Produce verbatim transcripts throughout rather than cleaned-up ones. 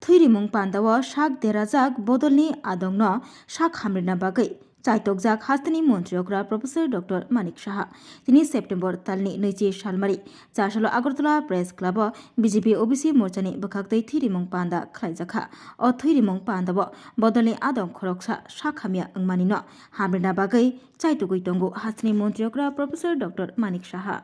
Thwirimung pandao sak derajak bodolni adongno sak hamrina bagwi chaitokjak hasteni montri okra Professor Doctor Manik Saha. Tini September talni nwichi salmari chasalo Agartala Press Club o B J P O B C morchani bwkhaktwi thwirimung panda khlaijakha. O thwirimung pandao bodolni adong khoroksa sak hamya wngmanino hamrina bagwi chaitugwi tongo hasteni montri okra Professor Doctor Manik Saha.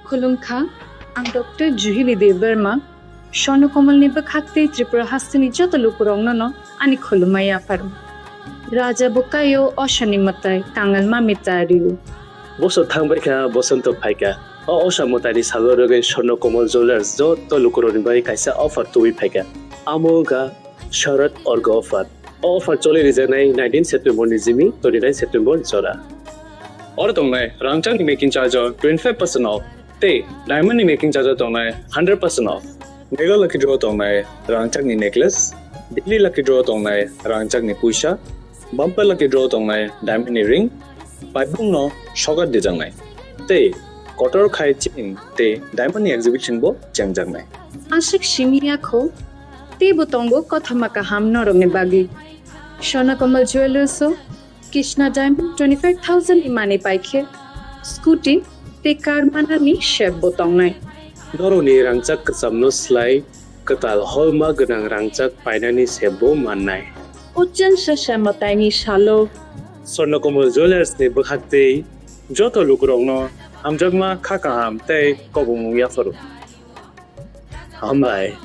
Khulumkha, ang Doctor Juhili Debbarma, Swarnakomalni bwkhaktwi Tripura hasteni joto lukurokno no ani khulumma yapharo. Raja bwkaio osani mwtai, kangal mami tario. Bosor thangbaikha, bosonto phaikha. O osa mwtaini salo rwgwi Swarnakomal Jewellers joto lukurokni bagwi kaisa offer tubui phaikha. Amo wngkha Sharad Orga Offer. O offer choli rijaknai nineteen September ni simi twenty nine September jora. Oro tongnai rangchakni making charge o twenty five percent off tei diamond ni making charge o tongnai hundred percent off. Mega lucky draw tongnai rangchakni necklace, daily lucky draw tongnai rangchakni puisa, bumper lucky draw tongnai diamond ni ring, paibungno sokat dijaknai tei kotor khai chain tei diamond ni exhibition bo chengjaknai. Aswk simi yakho, teibo tongo kothoma kaham norokni bagwi. Swarnakomal Jewellers o Krishna Diamond twenty five thousand ni manwi paikhe scooty tei car manani sep bo tongnai. Norokni rangchak kwchamno slai kwtal holma gwnang rangchak painani sep bo mannai. Ujjan sasa mwtaini salo Swarnakomal Jewellers ni bwkhaktwi joto lukurokno hamjakma kha kaham tei kobongmung yapharo. Hambai.